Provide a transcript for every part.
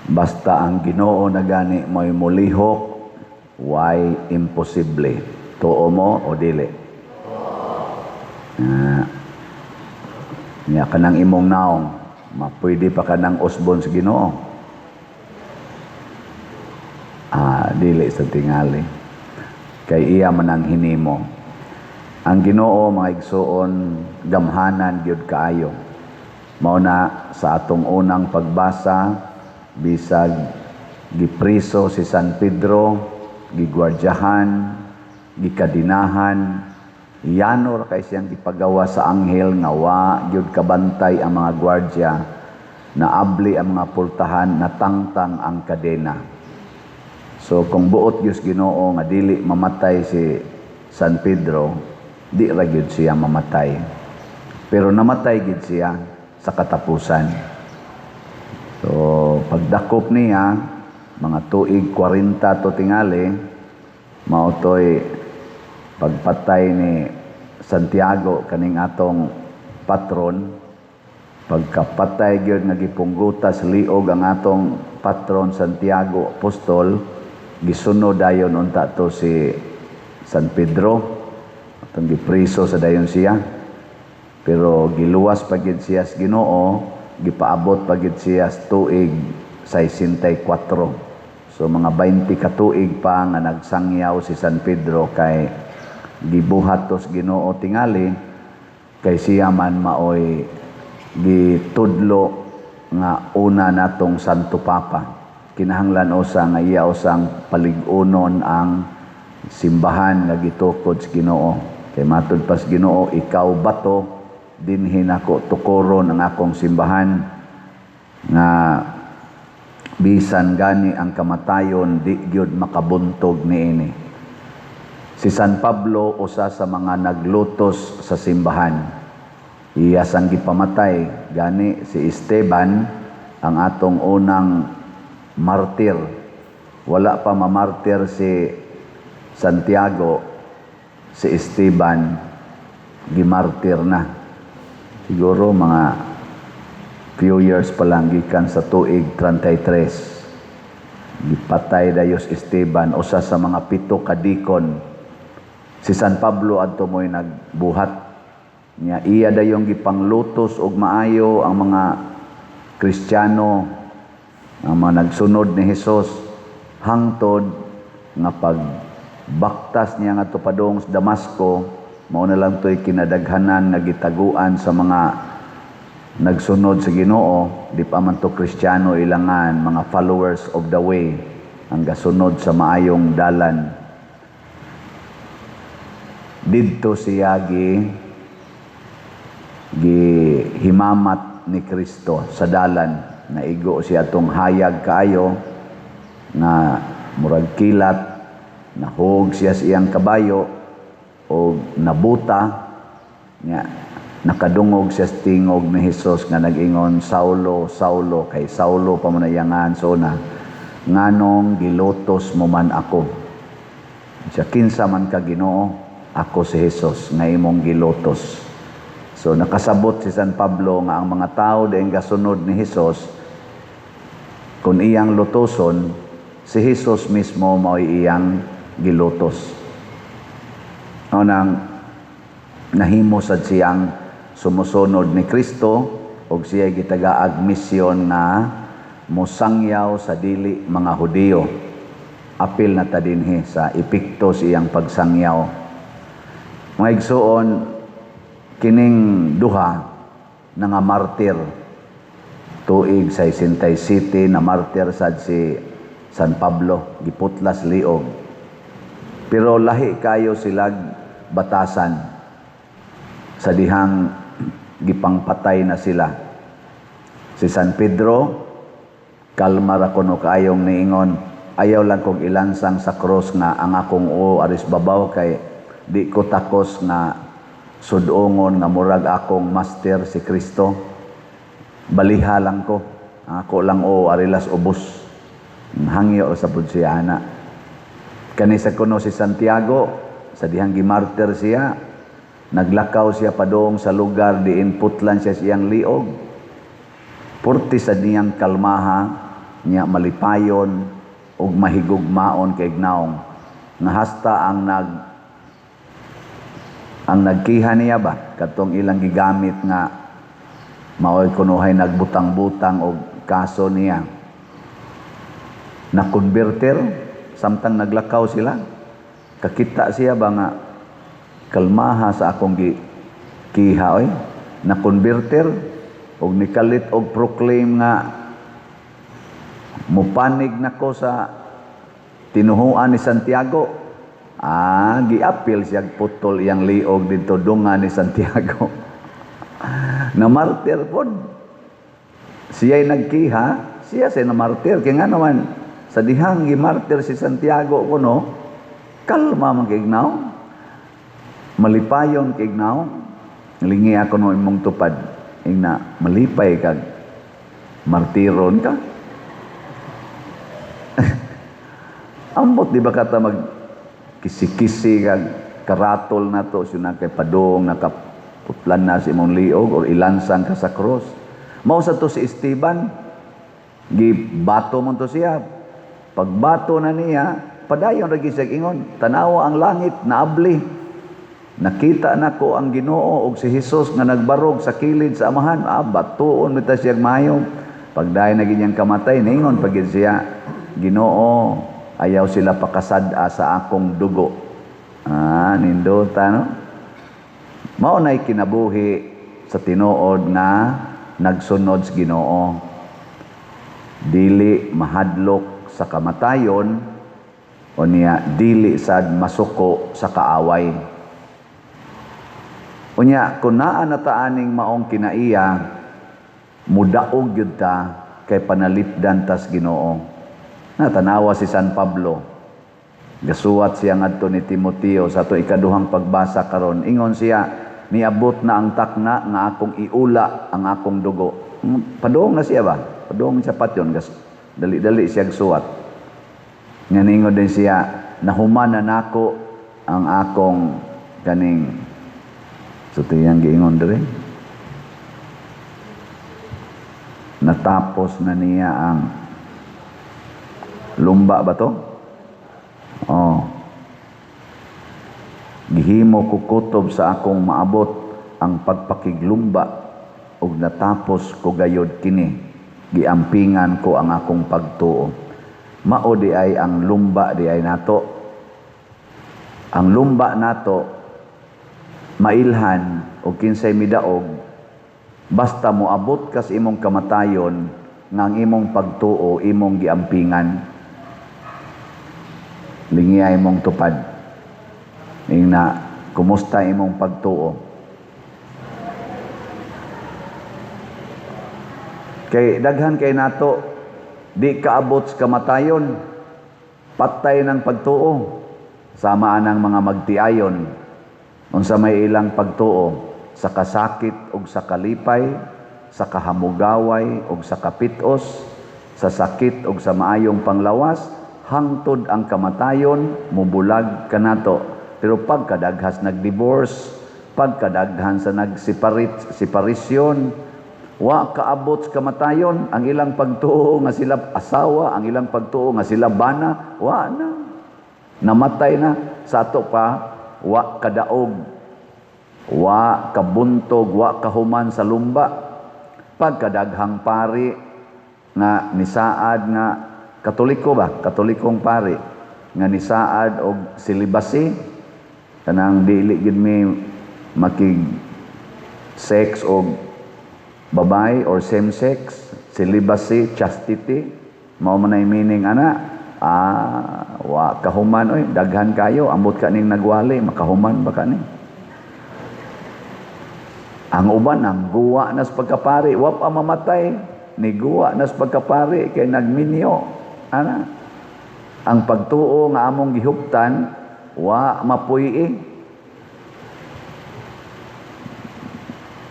Basta ang Ginoo na gani mo'y mulihok, way imposible. Tuo mo o dili? Ah, nya kanang imong naong, mapwede pa kanang usbon sa Ginoo? Ah, dili sa tingali. Kay iya man ang hinimo. Ang Ginoo, mga igsuon, gamhanan gyud kaayo. Mao na sa atong unang pagbasa, bisag gipriso si San Pedro, gigwardyahan, gikadinahan, yano ra kay siyang gipagawa sa anghel nga wa gyud kabantay ang mga gwardya, naabli ang mga pultahan, natangtang ang kadena. So kung buot gyud Ginoo nga dili mamatay si San Pedro, di ra gyud siya mamatay. Pero namatay gyud siya sa katapusan. So pagdakop niya, mga tuig 40 to tingali, mao toy pagpatay ni Santiago, kaning atong patron. Pagkapatay gyud nga gipunggutas liog ang atong patron Santiago Apostol, gisunod dayon unta to si San Pedro, atong gipriso sa dayon siya. Pero giluwas pa gid siya sa Ginoo, gipaabot pa gid siya sa tuig 64. So mga 20 ka tuig pa nga nagsangyaw si San Pedro kay gibuhat to sa Ginoo tingali, kay siya man maoy gitudlo nga una natong Santo Papa. Kinahanglan usa nga iya usang palig-unon ang simbahan nga gitukod sa Ginoo. Kay matud pa sa Ginoo, "Ikaw bato, dinhi nako tukoron ang akong simbahan," nga bisan gani ang kamatayon di gyud makabuntog niini. Si San Pablo, usa sa mga naglutos sa simbahan. Iya sang gipamatay gani si Esteban, ang atong unang martir. Wala pa mamartir si Santiago, si Esteban gimartir na. Siguro mga few years pa lang, gikan sa tuig 33. Gipatay dayon si Esteban, usa sa mga pito ka deacon. Si San Pablo adto mo'y nagbuhat niya. Iya dayong gipanglutos og maayo ang mga Kristiyano, ang mga nagsunod ni Hesus, hangtod nga pagbaktas niya ngadto padung sa Damasco. Mao na lang to'y kinadaghanan nga gitaguan sa mga nagsunod sa Ginoo. Di pa man to Kristiyano ilangan, mga followers of the way, ang gasunod sa maayong dalan. Didto siya gihimamat ni Kristo sa dalan. Naigo siya tong hayag kaayo nga murag kilat, nahug siya sa iyang kabayo o nabuta niya. Nakadungog siya sa tingog ni Hesus nga nag-ingon, "Saulo, Saulo," kay Saulo pa man iyangan so na, "nganong gilutos mo man ako?" Siya, "Kinsa man ka, Ginoo?" "Ako si Hesus nga imong gilutos." So nakasabot si San Pablo nga ang mga tao diin gasunod ni Hesus, kung iyang lutoson, si Hesus mismo mao'y iyang gilutos. Nang nahimo sad siyang sumusunod ni Kristo og siya gitagaag misyon nga mosangyaw sa dili mga Hudiyo. Apil na ta dinhi sa epekto sa iyang pagsangyaw. Mga igsuon, kining duha nga martir, tuig sa 67 na martir sad si San Pablo, giputlas liog. Pero lahi kayo silag batasan sa dihang gipangpatay na sila. Si San Pedro, kalma ra kuno kaayong niingon, "Ayaw lang kong ilansang sa cross nga ang akong uo aris babaw, kay di ko takos nga sudongon nga murag akong master si Kristo. Baliha lang ko. Ang ako lang uo arilas ubos." Hangyo sa pud siya ana. Kani sa kuno si Santiago, sa dihang gimartir siya, naglakaw siya padung sa lugar diin putlan siya siyang liog. Purti sa niyang kalmaha nya malipayon ug mahigugmaon kay naong nga hasta ang nagkiha niya ba, katong ilang gigamit nga maoy kunuhay nagbutang-butang og kaso niya, na converter samtang naglakaw sila. Kakita siya ba nga kalmaha sa akong gi kiha oy, na converter og nikalit og proclaim nga mupanig nako sa tinuhuan ni Santiago. Ah, giapil siya, putol iyang liog didto dunga ni Santiago. Na martir pod. Siya'y nagkiha, siya siya na martir. Kaya nga naman, sa dihang gimartir si Santiago kuno, kalma man kay ignaw. Malipayon kay ignaw. Lingi ako no imong tupad. Ingna, malipay kag martiron ka. Ambot di ba kata mag kisi-kisi kag karatol na to siya na kay padong nakaputlan na si imong liog or ilansang ka sa cross. Mao sa to si Esteban, gibato mo to siya. Pagbato na niya, padayon ra gyud siya ingon, tanawa ang langit naabli. Nakita nako ang Ginoo og si Hesus nga nagbarog sa kilid sa Amahan. Ah, batuon bitaw siya maayo. Pagdayon na gid kamatay, ningon pag siya, "Ginoo, ayaw sila pakasad-a sa akong dugo." Ah, nindota, no? Mao na'y kinabuhi sa tinuod nga nagsunod sa Ginoo. Dili mahadlok sa kamatayon o niya dili sad masuko sa kaaway. Unya kung naa na ta aning maong kinaiya, mudaog gyud ta kay panalipdan tas Ginoo. Natanawa si San Pablo. Gasuwat siya ngadto ni Timoteo sa ato ikaduhang pagbasa karon. Ingon siya, niabot na ang takna nga akong iula ang akong dugo. Padung na siya ba? Padung siya patyon. Dali-dali siya suwat. Nga ningon din siya, nahuman na nako ang akong kaning so tiyang giingon diri. Natapos na niya ang lumba ba to? Oh. Gihimo ko kutob sa akong maabot ang pagpakiglumba ug natapos ko gayod kini. Giampingan ko ang akong pagtuo. Mao di ay ang lumba di ay nato. Ang lumba nato mailhan o kinsay midaog basta moabot kas imong kamatayon nga ang imong pagtuo imong giampingan. Lingiya imong tupad. Ingna, kumusta imong pagtuo? Kay daghan kay nato di kaabot sa kamatayon, patay ng pagtuo. Sama anang mga magtiayon unsa may ilang pagtuo sa kasakit ug sa kalipay, sa kahamugaway ug sa kapitos, sa sakit ug sa maayong panglawas, hangtod ang kamatayon mubulag kanato. Pero pagkadaghas nagdivorce, pagkadaghan sa nagseparate, separation, wa kaabot sa kamatayon ang ilang pagtuo nga sila asawa, ang ilang pagtuo nga sila bana, wa na. Namatay na. Sa ato pa wa kadaog, wa kabuntog, wa kahuman sa lumba. Pagkadaghang pari nga nisaad nga Katoliko ba? Katolikong pari nga nisaad og silibasi, kanang dili gid mi makig sex og babae or same sex, celibacy, chastity, mao man ay meaning ana. Ah, wa kahuman oy, daghan kayo, ambot ka ning nagwali, makahuman ba ka ni? Ang uban ang guwa nas pagkapari, wa pa mamatay, ni guwa nas pagkapari kay nagminyo. Ana, ang pagtuo nga among gihuptan wa mapuy-i.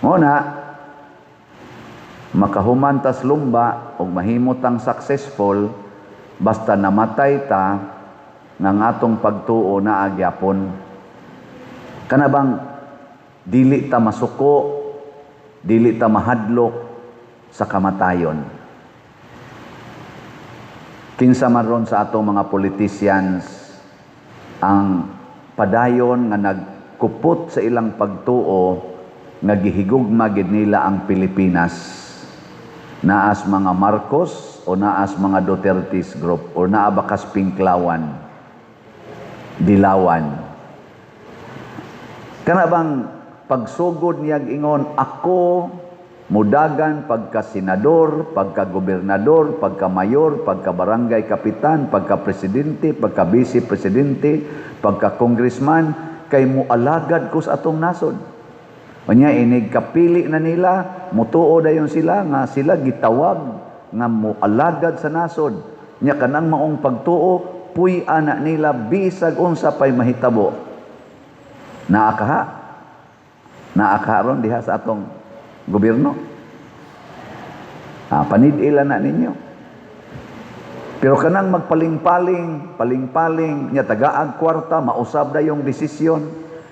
Mo na makahuman tas lumba og mahimo tang successful basta namatay ta nga atong pagtuo naa gyapon. Kana bang dili ta masuko, dili ta mahadlok sa kamatayon. Kinsa man ron sa atong mga politicians ang padayon nga nagkupot sa ilang pagtuo nga gihigugma gid nila ang Pilipinas? Naas mga Marcos o naas mga Duterte's group o naa ba kas Pinklawan, Dilawan? Kana bang pagsugod niya ingon, "Ako mudagan pagka senador, pagka gobernador, pagka mayor, pagka barangay kapitan, pagka presidente, pagka vice presidente, pagka congressman, kay mualagad ko sa atong nasod." Unya inig kapili na nila, mutuo dayon sila nga sila gitawag nga mualagad sa nasod. Nya kanang maong pagtuo, puy-an na nila bisag unsa pay mahitabo. Naa kaha? Naa kaha ron diha sa atong gobyerno? Ah, panid-ila na ninyo. Pero kanang magpaling-paling, paling-paling, nya tagaag kwarta, mausab na yung desisyon.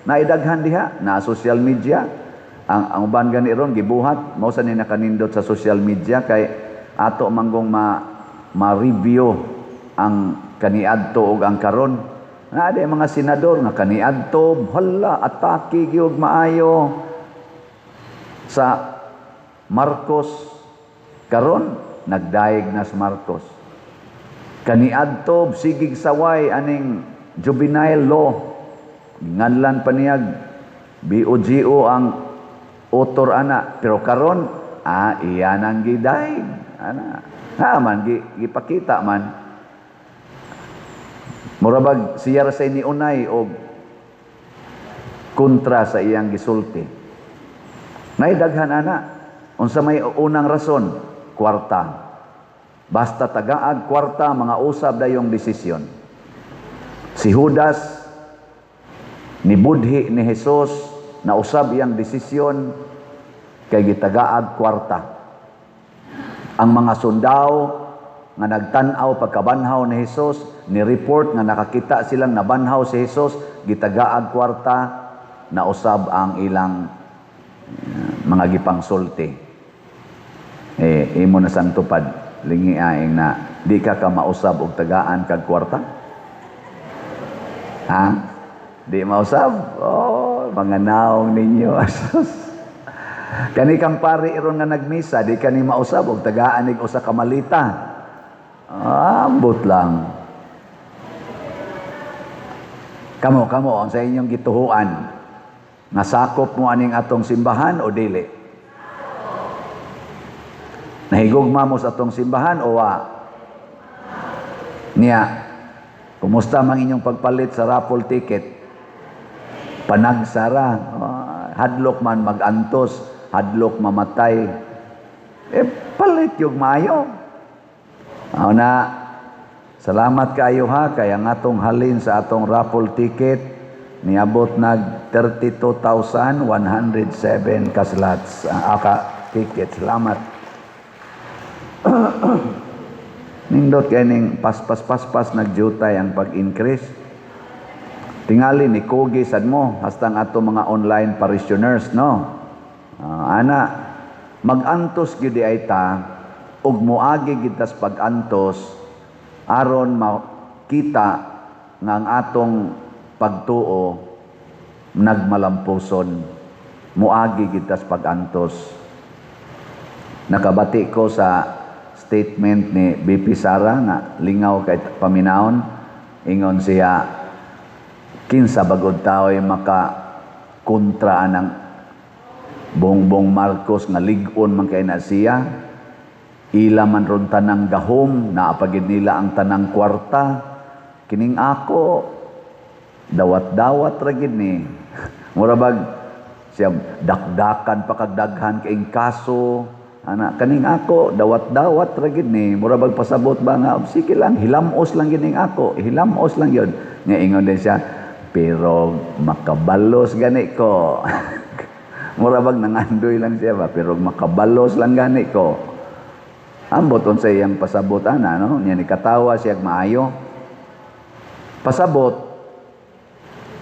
Naidaghan diha, na social media. Ang uban gani ron gibuhat, mao sa ni nakanindot sa social media kay ato manggong ma ma-review ang kaniadto ug ang karon. Naa di mga senador nga kaniadto, hala, atake gyud maayo sa Marcos, karon nagdaig na sa Marcos. Kaniadto sigig saway aning juvenile law. Nganlan pa niyag BOGO ang author ana, pero karon iya nang gidaig ana. Ha man gipakita man, mura bag siya ra say niunay og kontra sa iyang gisulti. Nay daghan ana. Unsa may unang rason? Kwarta. Basta tagaag kwarta, mga usab dayong desisyon. Si Judas nibudhi ni Jesus, na usab iyang desisyon kay gitagaag kwarta. Ang mga sundao nga nagtan-aw pagkabanhaw ni Jesus, ni report nga nakakita silang nabanhaw si Jesus, gitagaag kwarta, nausab ang ilang mga gipangsulti. Eh, imo na sang tupad, lingi aing na di ka ka mausab og tagaan kag kwarta? Ha? Di mausab? Oh, mga naong ninyo. Asus. Kani kang pari ron nga nagmisa, di ka ni mausab og tagaan ig usa ka malita. Ah, ambot lang. Kamo, kamo, ang sa inyong gituhuan, nasakop mo aning atong simbahan o dili? Nahigugma mo sa atong simbahan o wa? Niya, kumusta mang inyong pagpalit sa raffle ticket? Panagsara. Ah, hadlok man magantos, hadlok mamatay. Eh, palit yung maayo. Ako na, salamat kayo ha, kaya nga atong halin sa atong raffle ticket, niabot nag 32,107 ka slots, ka ticket. Salamat. Nindot kay ning paspas paspas nagjutay ang pag-increase. Tingali ni Kogi sad mo hastang ato mga online parishioners, no. Ah, ana, magantos gyud ay ta ug moagi gid tas pag-antos aron makita nga ang atong pagtuo nagmalampuson. Moagi gid tas pag-antos. Nakabati ko sa statement ni BP Sara nga lingaw kay paminawon. Ingon siya, kinsa bagod tao'y maka kontra anang Bongbong Marcos nga lig-on man kay na siya? Ila man ron tanang gahom, naapagid nila ang tanang kwarta. Kining ako, dawat-dawat ra gid ni. Mura bag siya dakdakan pa kag daghan kaing kaso ana, kaning ako dawat-dawat ra gid ni. Mura bag pasabot ba nga sige lang, hilamos lang gining ako, hilamos lang yun. Nga ingon din siya, "Pero makabalos gani ko." Mura bag nangandoy lang siya ba, "Pero makabalos lang gani ko." Ambot unsa iyang pasabot ana, no? Nya ni katawa siya maayo. Pasabot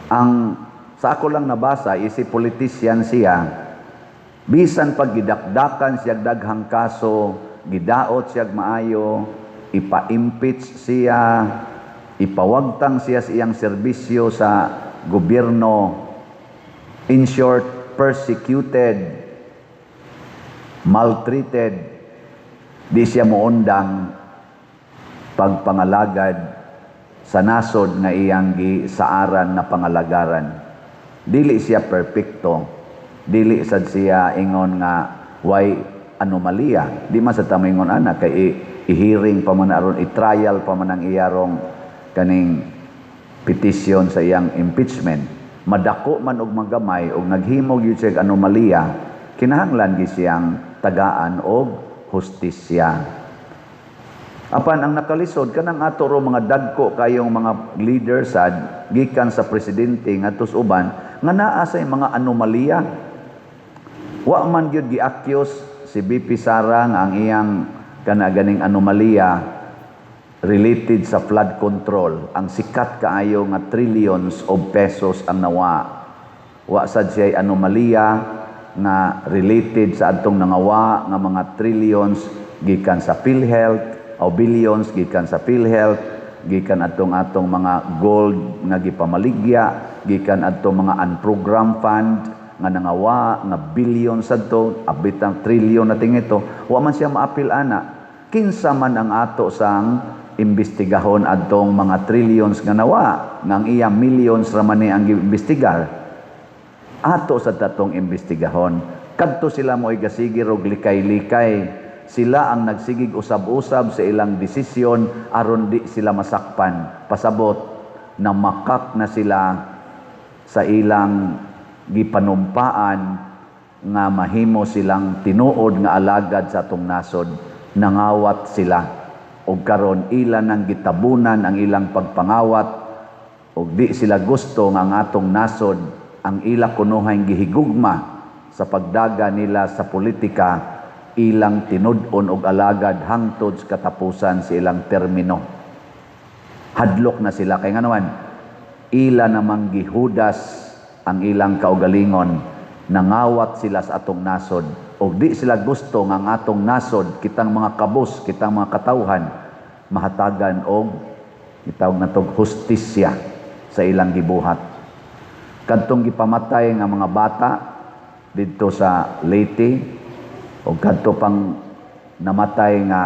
ang sa ako lang nabasa, isi politician siya, bisan pag gidakdakan siya daghang kaso, gidaot siya maayo, ipa-impeach siya, ipawagtang siya sa iyang serbisyo sa gobyerno, in short, persecuted, maltreated, di siya moundang pagpangalagad sa nasod nga iyang gisaaran na pangalagaran. Dili siya perpekto, dili sad siya ingon nga way anomalya. Di man sa ta moingon ana kay i-hearing pa man aron, i-trial pa man ang iyarong kaning petition sa iyang impeachment. Madako man og magamay og naghimo gyud siya anomalya, kinahanglan gyud siyang tagaan og hustisya. Apan ang nakalisod, kanang ato ro mga dagko kayong mga leader sad, gikan sa presidente ngadto sa uban nga naa say mga anomalya. Wa man gyud gi-accuse si VP Sara nga ang iyang kana ganing anomalya related sa flood control, ang sikat kaayo nga trillions of pesos ang nawa. Wa sad siya anomalya nga related sa adtong nangawa nga mga trillions gikan sa PhilHealth o billions gikan sa PhilHealth, gikan adtong atong mga gold nga gipamaligya, gikan adtong mga unprogrammed fund nga nangawa nga billions adto, abit ang trillion na tingito. Wa man siya maapil ana. Kinsa man ang ato sang imbestigahon adtong mga trillions nga nawa, nga ang iya millions ra man ni ang giimbestigar? Ato sa tatong imbestigahon. Kadto sila mo'y gasigir og likay-likay. Sila ang nagsigig usab-usab sa ilang desisyon aron di sila masakpan. Pasabot na makak na sila sa ilang gipanumpaan nga mahimo silang tinuod nga alagad sa atong nasod. Nangawat sila og karon ila nang gitabunan ang ilang pagpangawat og di sila gusto nga ang atong nasod, ang ila kunuhay gihigugma sa pagdaga nila sa politika, ilang tinud-on og alagad hangtod sa katapusan sa ilang termino. Hadlok na sila kay nganoman ila namang gihudas ang ilang kaugalingon. Nangawat sila sa atong nasod og di sila gusto nga ang atong nasod, kitang mga kabus, kitang mga katawhan, mahatagan og gitawag natog hustisya sa ilang gibuhat. Kadtong gipamatay nga mga bata didto sa Leyte o kadto pang namatay nga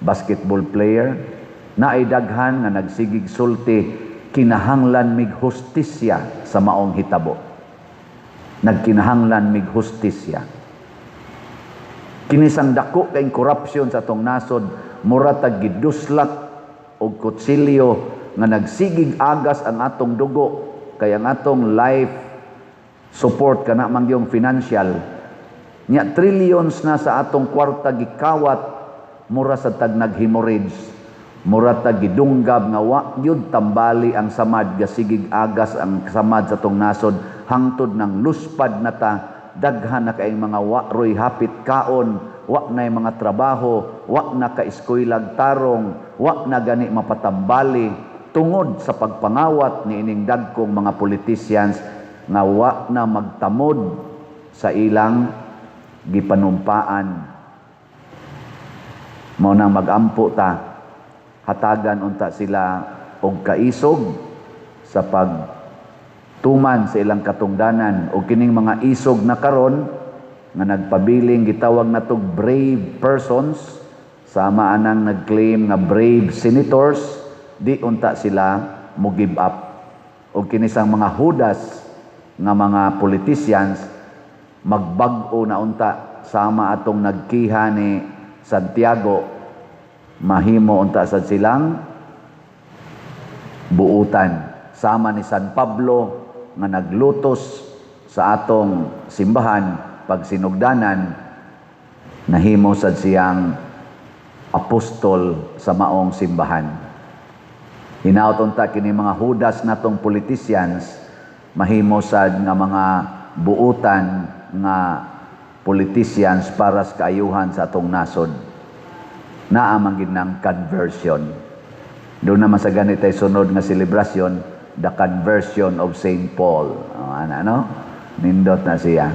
basketball player, naay daghan nga nagsigig sulti, "Kinahanglan mig hustisya sa maong hitabo." Nagkinahanglan mig hustisya. Kinisang dako kay corruption sa atong nasod, mura tag giduslak og kutsilyo nga nagsigig agas ang atong dugo, kay ang atong life support kana man yung financial nya, trillions na sa atong kwarta gikawat. Mura sa tag nag-hemorrhage, mura tag gidunggab nga wa gyud tambali ang samad. Gasigig agas ang samad sa atong nasod hangtod ng luspad na ta. Daghan na kay mga wa roy hapit kaon, wa na mga trabaho, wa na ka eskuylag tarong, wa na gani mapatambali tungod sa pagpangawat ni ining dagkong mga politicians nga wa na magtamod sa ilang gipanumpaan. Mao nang magampo ta, hatagan unta sila og kaisog sa pagtuman sa ilang katungdanan. Og kining mga isog na karon nga nagpabiling gitawag natog brave persons, sama anang nag-claim nga brave senators, di unta sila mo give up. Og kinisang mga hudas nga mga politicians, magbag-o na unta sama atong nagkiha ni Santiago, mahimo unta sad silang buutan sama ni San Pablo nga naglutos sa atong simbahan pag sinugdanan, nahimo sad siyang apostol sa maong simbahan. Hinaot unta kini mga hudas natong politicians mahimo sad nga mga buutan nga politicians para sa kaayuhan sa atong nasod. Naa man gid ng conversion. Doon naman sa ganitay sunod nga selebrasyon, the conversion of Saint Paul. Oh, ano, ano? Nindot na siya.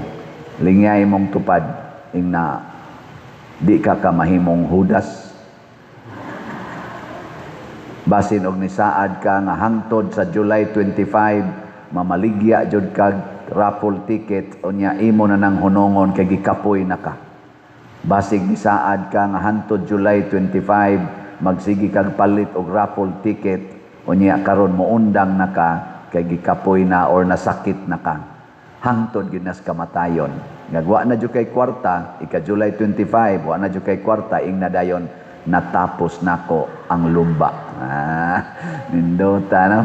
Lingyay mong tupad, ing na di ka kamahimong hudas. Basin og nisaad ka nga hangtod sa July 25 mamaligya jud kag raffle ticket, unya imo na nang hunongon kay gikapoy na ka. Basig nisaad ka nga hangtod July 25 magsige kag palit og raffle ticket, unya karon moundang na ka kay gikapoy na or nasakit na ka. Hangtod gyud nas kamatayon. Nga wa na jud kay kwarta, ika July 25, wa na jud kay kwarta, ingna dayon, "Natapos nako ang lumba." Ah, nindota, no?